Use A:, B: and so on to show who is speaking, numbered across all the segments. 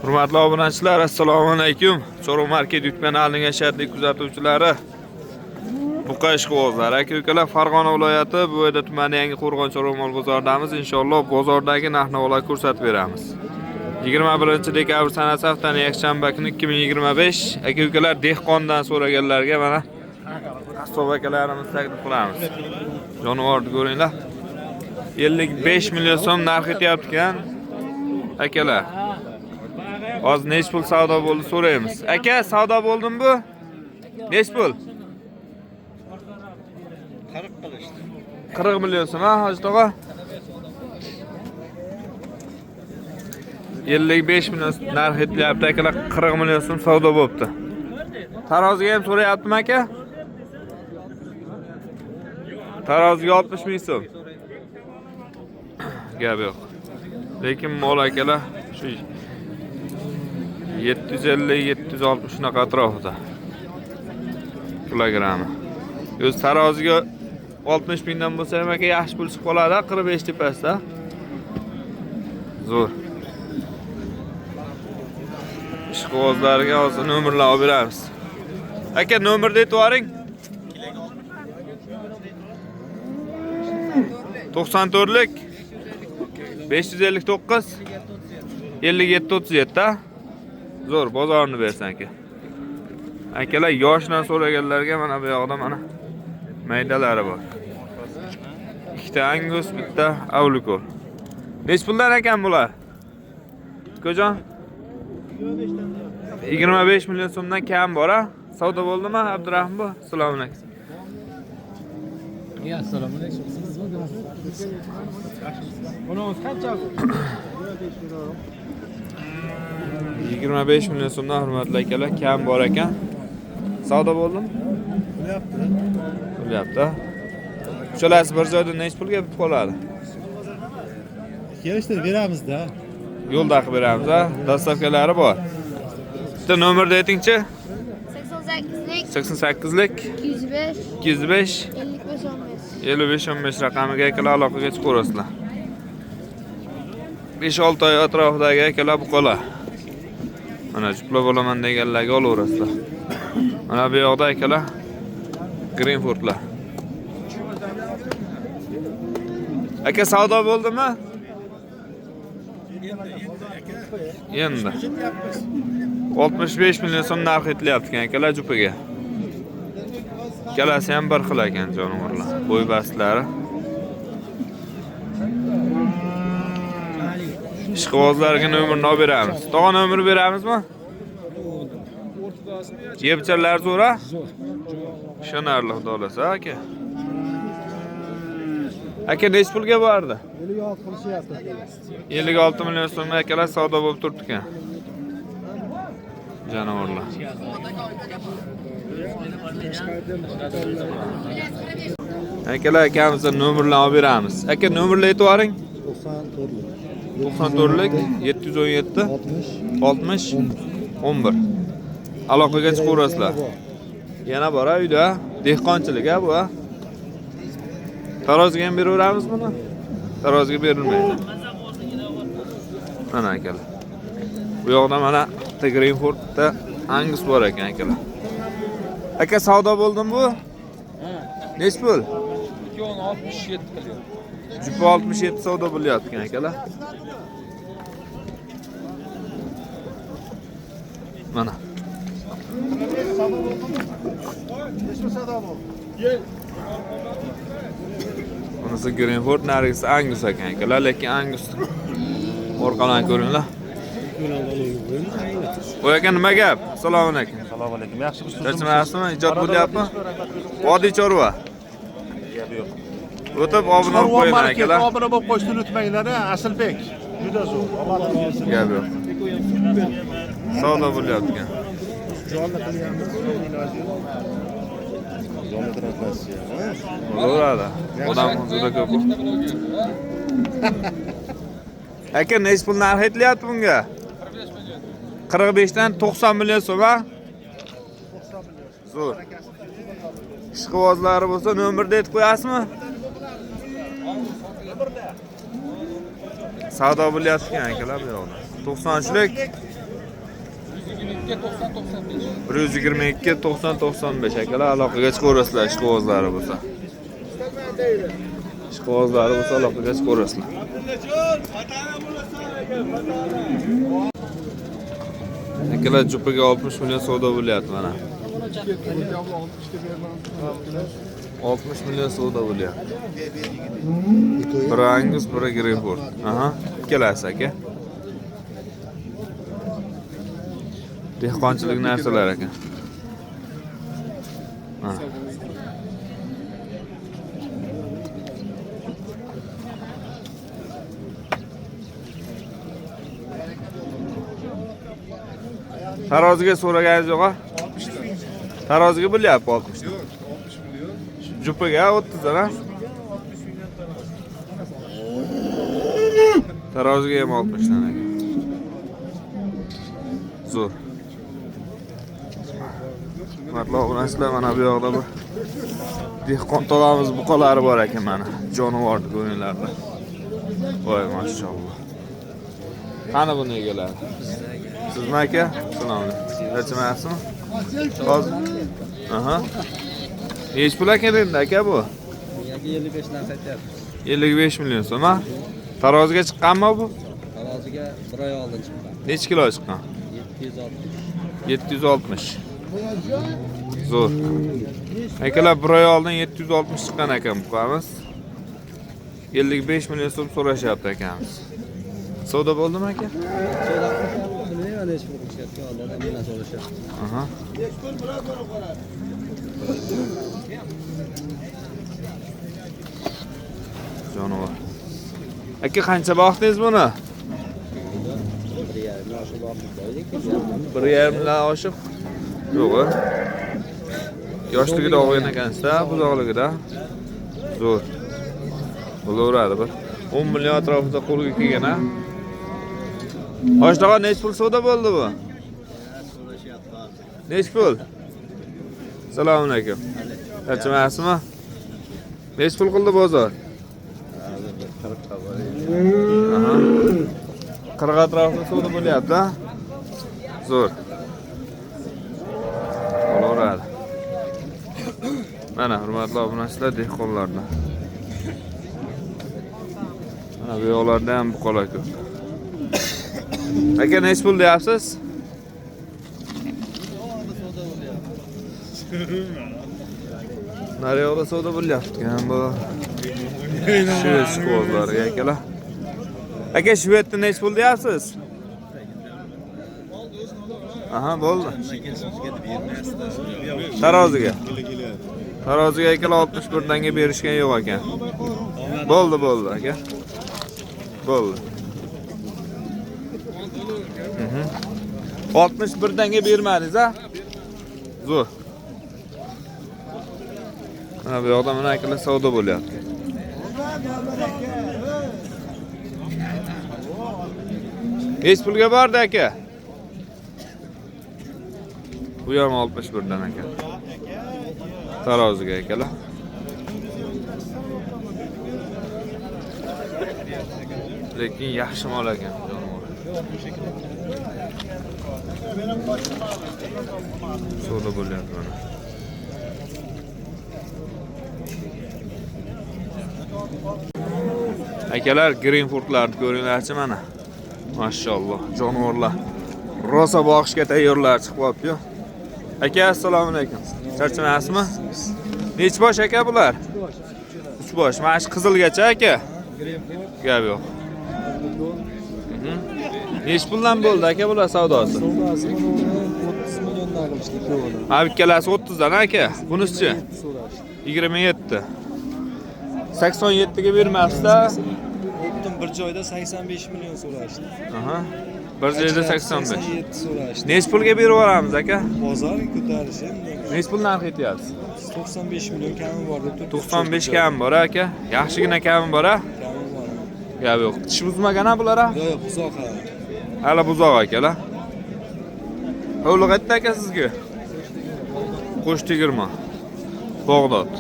A: Hurmatli obunachilar, assalomu alaykum. Chorva Market YouTube kanalining ashaddiy kuzatuvchilari. Buqa ishqibozlar, aka-ukalar, Farg'ona viloyati Buvayda tumani Yangi Qo'rg'on chorva mol bozoridamiz. Inshaalloh bozordagi narx-navolar ko'rsatib beramiz. 21 dekabr sanasi haftaning yakshanba kuni 2025. Aka-ukalar, dehqondan so'raganlarga mana qassob akalarimiz taqdim qilamiz. Jonivorni ko'ringlar. 55 million so'm narx aytyapti ekan. Akalar, hozir nech pul savdo bo'ldi so'raymiz. Aka, savdo bo'ldimi bu? Nech pul?
B: 40 qilishdi.
A: 40 million so'm, ha, Hoji tog'a? 55 million narx aytilyapti, akalar, 40 million so'm savdo bo'libdi. Taroziga ham so'rayaptimi aka? Taroziga 60 ming so'm. Gap yo'q. Lekin mol akalar shu 750-760 shunaqa atrofida kilogrammi. O'zi taroziga 60 mingdan bo'lsa ham aka yaxshi pul chiqib qoladi, 45 tepasida. Zo'r. Ishqibozlarga hozir nomerlar olib beramiz. Aka, nomerni aytib yuboring. 94lik 559 57 37 ha? Zo'r, bozorni bersan aka. Akalar, yoshdan so'raganlarga mana bu yoqda mana maydalari bor. Ikkita angus, bitta avlikol. Nech puldan ekan bular? Ukajon? 25 million so'mdan kam bor, ha? Savdo bo'ldimi, Abdurahim bu? Assalomu alaykum.
B: Ya, assalomu alaykum. Bunimiz qancha bu?
A: 25 million so'mdan hurmatli akalar kam bor ekan. Savdo bo'ldimi?
B: Bo'lyapti.
A: Bo'lyapti. Uchalasi bir joyda nech pulga bitib qoladi?
B: Kelishtirib beramiz-da.
A: Yo'lda qilib beramiz, ha? Dastavkalari bor. Bitta nomerni aytingchi.
C: 88'lik
A: 88lik
C: 205
A: 205
C: 55 15.
A: 55 15 raqamiga akalar aloqaga chiqaverasizlar. 5-6 oy atrofidagi akalar buqalar. Mana juplab olaman deganlarga olaverasizlar. Mana bu yoqda akalar Greenfordlar. Aka, savdo bo'ldimi? Endi 65 million so'm narx aytilyapti ekan akalar jupiga. Ikkalasi ham bir xil ekan jonivorlar. Bo'y bastlari. Ishqibozlarga nomerni olib beramiz. Tog'a, nomer beramizmi? Yebcharlar zo'r, a?
B: Zo'r.
A: Ishonarli, xudo xolasa, aka. Aka, nech pulga bordi?
B: 56 qilishyapti.
A: 56 million so'mga akalar savdo bo'lib turibdi ekan. Jonivorlar. Akalar, akamizdan nomerlarni olib beramiz. Aka, nomerni aytib yuboring.
B: 94lik.
A: 94lik 717
B: 60
A: 60 11. Aloqaga chiqaverasizlar. Yana bor ha uyda. Dehqonchilik ha bu ha. Taroziga ham beraveramiz buni. Taroziga berilmaydi. Mana akalar. Bu yoqda mana bitta Greenfordda Angus bor ekan akalar. Aka, savdo bo'ldimi bu? Nech pul?
B: 267 million.
A: Jupa 67 savdo bo'lyapti ekan akalar. Mana. Bunisi Greenford, narigisi Angus ekan akalar, lekin Angus orqadan ko'ringlar. Bu aka nima gap? Assalomu alaykum.
D: Assalomu alaykum. Yaxshimisiz?
A: Charchamayapsizmi? Ijod bo'lyaptimi? Vodiy chorva.
D: Gap yo'q.
A: O'tib obuna bo'lib
D: Chorva
A: qo'ying
D: market
A: akalar.
D: obuna bo'lib qo'yishni unutmanglar, ha, Asilbek. Juda zo'r. Omadingiz kelsin.
A: Gap yo'q. Savdo bo'lyapti ekan.
D: Jonli qilganmiz, iloji yo'q. Jonli translyatsiya, ha?
A: Bo'laveradi. Odam juda ko'p. Aka, nech pul narx aytilyapti bunga? 45 dan 90 million so'm, ha? Zo'r. Ishqibozlari bo'lsa nomerni aytib qo'yasizmi? Savdo bo'lyapti ekan akalar bu yoqda. 93lik
B: 122 90 95.
A: 122 90 95 akalar, aloqaga chiqaverasizlar ishqibozlari bo'lsa. Ishqibozlari bo'lsa aloqaga chiqaverasizlar. Akalar, jupaga 60 million savdo bo'lyapti mana. 60 million savdo bo'lyapti. Biri Angus, biri Greyford. Aha, ikkalasi aka. Dehqonchilik narsalar ekan. Mana. Taroziga so'raganingiz yo'q a? Taroziga bo'lyapti 60.
D: Yo'q, 60 million.
A: Jupaga 30 dan a? Taroziga ham 60 dan ekan. Zo'r. Hurmatli obunachilar, mana bu yoqda bir dehqon tog'amiz buqalari bor ekan mana. Jonivorni ko'ringlarda. Voy, mashalloh. Qani buni egalari? Sizmi aka? Assalomu alaykum. Charchamayapsizmi? Hozir. Aha. Nechi pul ekan endi aka bu?
B: 55 dan satyapmiz.
A: 55 million so'm, ha? Taroziga chiqqanmi bu?
B: Taroziga bir oy oldin chiqqan.
A: Nechi kilo chiqqan?
B: 760.
A: 760. Zo'r. Akalar, bir oy oldin 760 chiqqan ekan buqamiz. 55 million so'm so'rashyapti akamiz. Savdo bo'ldimi aka?
B: Savdo bilmayman nechi pul qilishyapti, oldin mendan so'rashyapti.
A: Aha. Jonivor. Aka, qancha boqdingiz buni?
B: 1,5 oshib boqib qo'ydik.
A: 1,5 dan oshiq. Yo'q. Yoshligida olgan ekansiz-da, buzoqligida. Zo'r. Bo'laveradi bir. 10 million atrofida qo'lga kelgan, ha? Oshlig'a nechi pul savdo bo'ldi bu? Nechi pul? Assalomu alaykum. Charchamayapsizmi? Nechi pul qildi bozor? Aha. 40 atrofida savdo bo'lyapti, ha? Zo'r. Bo'laveradi. Mana hurmatli obunachilar, dehqonlardan. Mana bu yoqlarda ham buqalar ko'p. Aka, nechi pul deyapsiz? Nari yoqda savdo bo'lyapti ekan bu. Shved shkovlariga akalar. Aka, shvedni nechi pul deyapsiz? Aha, bo'ldi. Taroziga. Taroziga akalar 61 danga berishgan yo'q ekan. Bo'ldi, bo'ldi aka. Bo'ldi. 61 danga bermadingiz, a? Zo'r. Mana bu yoqda mana akalar savdo bo'lyapti. Nechi pulga bordi aka? Bu ham 61 dan aka. Taroziga akalar. Lekin yaxshi mol ekan, jonivor. Savdo bo'lyapti mana. Akalar, Greenfordlarni ko'ringlarchi mana. Mashalloh, jonivorlar. Rosa boqishga tayyorlar chiqib qolibdi-yu. Aka, assalomu alaykum. Charchamayapsizmi? Nechi bosh aka bular? 3 bosh. Mana shu qizilgacha aka. Gap yo'q. Nechi puldan bo'ldi aka bular savdosi?
B: Savdosi 30 milliondan qilishdi ikkovini.
A: Ha, ikkalasi 30 dan aka. Bunisi-chi? 27. 87 ga bermasda.
B: O'tdim bir joyda 85 million so'rashdi.
A: Aha. Bir joyda 85.
B: 87 so'rashdi.
A: Nechi pulga berib yuboramiz aka?
B: Bozor ko'tarilishi endi.
A: Nechi pul narx aytyapsiz?
B: 95 million kami bor deb turibdi.
A: 95 kam bor aka. Yaxshigina kami bor a?
B: Kami bor.
A: Gap yo'q. Tish buzmagan a bular a?
B: Yo'q, yo'q, buzoq hali.
A: Hali buzoq akalar. Hovli qayerda aka sizga? Qo'sh tegirmon. Bog'dod.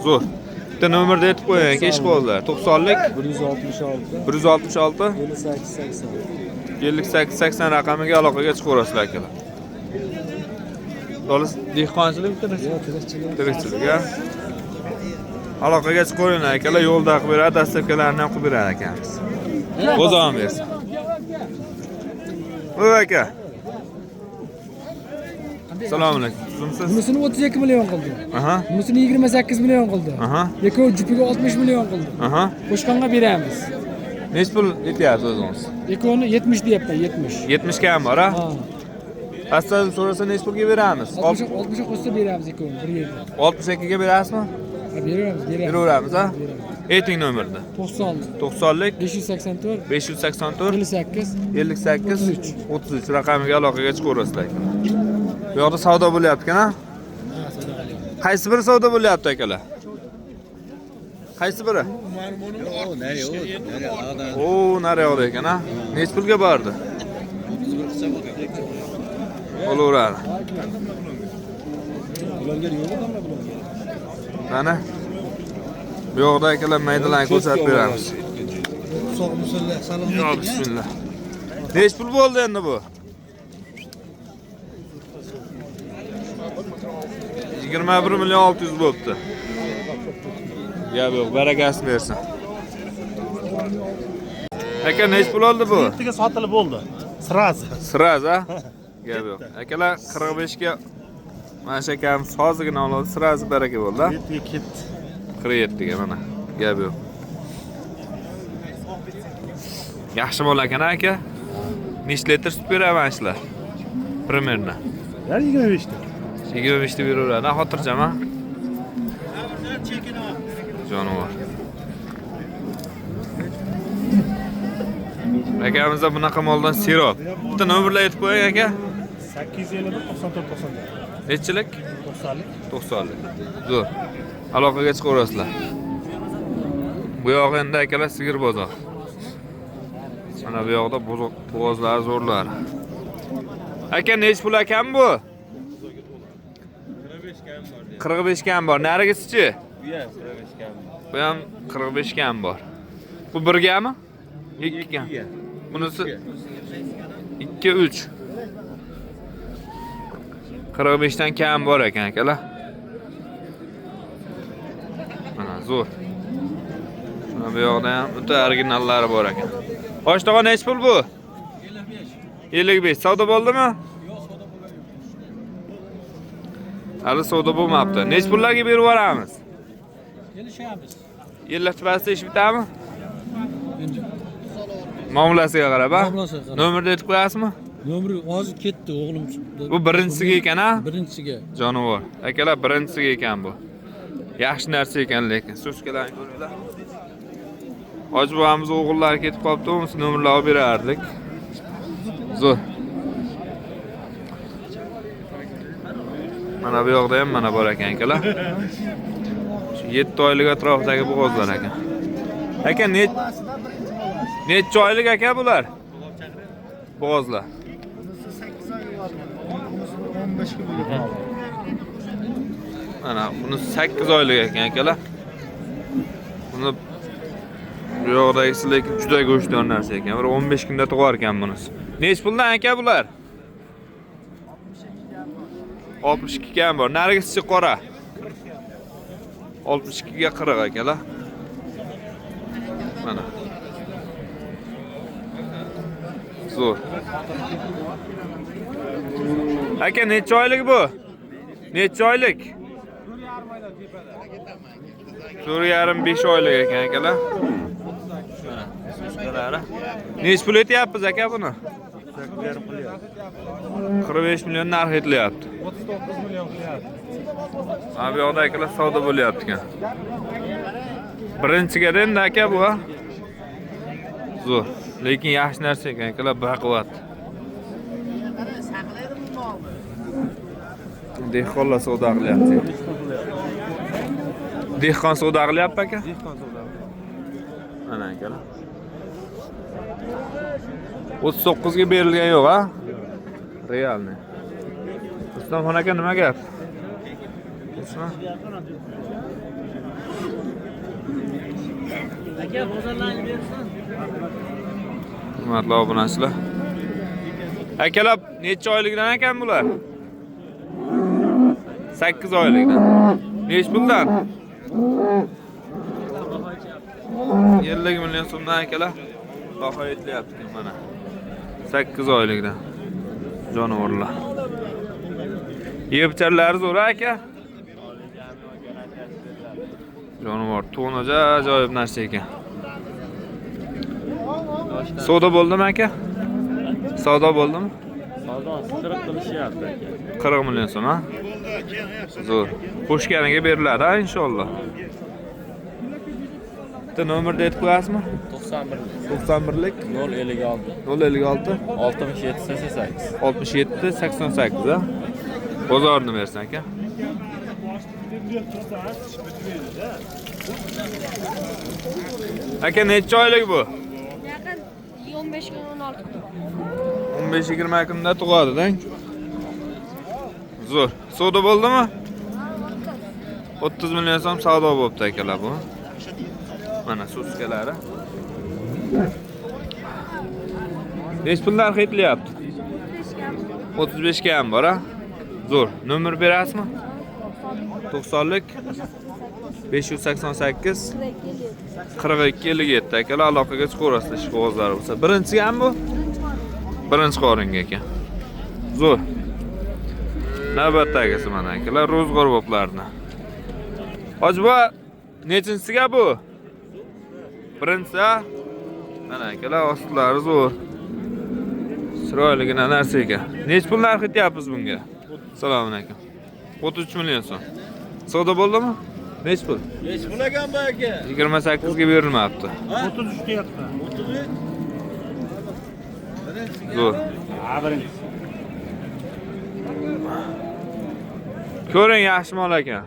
A: Zo'r. Bitta nomerni aytib qo'ying aka, ishqibozlar. 90lik
B: 166
A: 166
B: 58 80.
A: 58 80 raqamiga aloqaga chiqaverasizlar akalar. Dolis dehqonchilik
B: Yo'q,
A: tirikchilik. Tirikchilik, ha? Aloqaga chiqib qo'yinglar akalar, yo'lda qilib beradi, dastavkalarini ham qilib berar ekanmiz. Bozor bersin. Voy aka. Assalomu alaykum. Tuzumsiz?
E: Bunisini 32 million qildi.
A: Aha.
E: Bunisini 28 million qildi.
A: Aha.
E: Ikkovi jupiga 60 million qildi.
A: Aha.
E: Qo'shqonga beramiz.
A: Nechi pul aytyapsiz o'zingiz?
E: Ikkovini 70 deyapman, 70.
A: 70 ga ham bor, ha?
E: Ha.
A: Pastdan so'rasa nechi pulga beramiz?
E: 60 60 qo'shsa beramiz ikkovini bir yerda.
A: 62 ga berasizmi?
E: Ha, beraveramiz, beramiz.
A: Beraveramiz, ha?
E: Beramiz.
A: Ayting nomerni.
E: 90
A: 90lik
E: 584
A: 584
E: 58
A: 58
E: 33.
A: 33 raqamiga aloqaga chiqaverasizlar. Bu yoqda savdo bo'lyapti ekan, ha? Qaysi biri savdo bo'lyapti akalar? Qaysi biri? O, nari yoqda ekan, ha? Nechi pulga bordi? Bo'laveradi. Mana bu yoqda akalar maydalarni ko'rsatib beramiz. Yo, bismillah. Nechi pul bo'ldi endi bu? 21 million 600 bo'pti. Gap yo'q, barakasini bersin. Aka, nechi pul oldi bu?
D: Ertaga sotilib bo'ldi. Сразу.
A: Сразу, ha? Gap yo'q. Akalar 45 ga mana shu akamiz hozirgina oldi, сразу baraka bo'ldi. Ha?
D: Ertaga ketdi.
A: 47 ga mana. Gap yo'q. Yaxshi mol ekan aka. Necha litr sut beradi mana shular? Примерно.
D: Ya'ni 25 ta.
A: 25 ta beraveradi, xotirjam, ha? Jonivor. Akamizda bunaqa moldan serob. Bitta nomerlar aytib qo'ying aka.
D: 851 94 94.
A: Nechilik?
D: 90lik.
A: 90lik. Zo'r. Aloqaga chiqaverasizlar. Bu yog'i endi akalar sigir bozor. Mana bu yoqda bo'g'ozlar zo'rlar. Aka, nechi pul ekan bu? 45 ga ham bor. Narigisichi? Bu ham 45 ga ham bor. Bu birgami? Ikkiga. Bunisi 2 3. 45 dan kam bor ekan akalar. Mana zo'r. Mana bu yoqda ham o'ta originallari bor ekan. Xo'sh, tog'a, nechi pul bu? 55. Savdo bo'ldimi? Hali savdo bo'lmabdi. Nechi pullarga berib yuboramiz?
E: Kelishamiz.
A: Yillachpasida ish bitadimi? Muomalasiga qarab, ha?
B: Muomalasiga qarab.
A: Nomerni aytib qo'yasizmi?
B: Nomeri hozir ketdi o'g'lim.
A: Bu birinchisiga ekan, ha?
B: Birinchisiga.
A: Jonivor. Akalar, birinchisiga ekan bu. Yaxshi narsa ekan lekin. So'skalarni ko'ringlar. Hoji bobamiz o'g'illari ketib qolibdi, unisi nomerlar olib berardik. Zo'r. Mana bu yoqda ham mana bor ekan akalar. Shu 7 oylik atrofidagi bo'g'ozlar ekan. Aka, necha oylik aka bular? Bo'g'ozlar. Mana buni 8 oylik ekan akalar. Buni bu yoqdagisi lekin juda go'shtdor narsa ekan. Bir 15 kunda tug'ar ekan bunisi. Necha puldan aka bular? 62 ga ham bor. Narigisi qora. 62 ga 40 akalar. Mana. Zo'r. Aka, necha oylik bu? Necha oylik? 4,5 5 oylik ekan akalar. Mana so'skalari. Necha pul aytyapmiz aka buni? 45 million narx aytilyapti.
D: 39 million qilyapti.
A: Mana bu yoqda akalar savdo bo'lyapti ekan. Birinchiga endi aka bu, ha? Zo'r. Lekin yaxshi narsa ekan akalar, baquvvat. Dehqonlar savdo qilyapti. Dehqon savdo qilyapti aka?
D: Dehqon savdo.
A: Mana akalar. 39 ga berilgan yo'q, ha? Realni. Rustamxon aka, nima gap? Ismi?
B: Aka, bozorlarni bersin.
A: Hurmatli obunachilar. Akalar, necha oylikdan ekan bular? 8 oylikdan. Nech puldan? 50 million so'mdan akalar baho aytilyapti mana. 8 oylikdan. Jonivorlar. Yeb-icharlari zo'r aka. Jonivor to'ni ajoyib narsa ekan. Savdo bo'ldimi aka? Savdo bo'ldimi?
F: Savdo 40 qilishyapti aka.
A: 40 million so'm, ha? Zo'r. Qo'shganiga beriladi, ha, inshaalloh. Bitta nomerni aytib qo'yasizmi?
F: 91
A: 91lik
F: 056
A: 056
F: 67 88.
A: 67 88, ha? Bozorni bersin aka. Aka necha oylik bu?
C: Yaqin 15 kun 16 kun.
A: 15-20 kunda tug'adi-da. Zo'r. Savdo bo'ldimi? 30 million so'm savdo bo'pti akalar bu. Mana sutkalari. Nech pul narx aytilyapti? 35 ga ham bor, ha? Zo'r. Nomer berasizmi? 90lik 588 42 57 akalar aloqaga chiqaverasizlar ishqibozlar bo'lsa. Birinchisi ham bu? Birinchi qoringa ekan. Zo'r. Navbatdagisi mana akalar ro'zg'or boblarini. Hoji buva, nechinchisiga bu? Birinchisi, ha? Mana akalar ostlari zo'r. Chiroyligina narsa ekan. Nech pul narx aytyapmiz bunga? Assalomu alaykum. 33 million so'm. Savdo bo'ldimi? Nech pul?
B: Nech pul ekan bu aka?
A: 28 ga berilmabdi.
D: 33 deyapti.
B: 33.
A: Zo'r.
D: Ha, birinchisi.
A: Ko'ring, yaxshi mol ekan.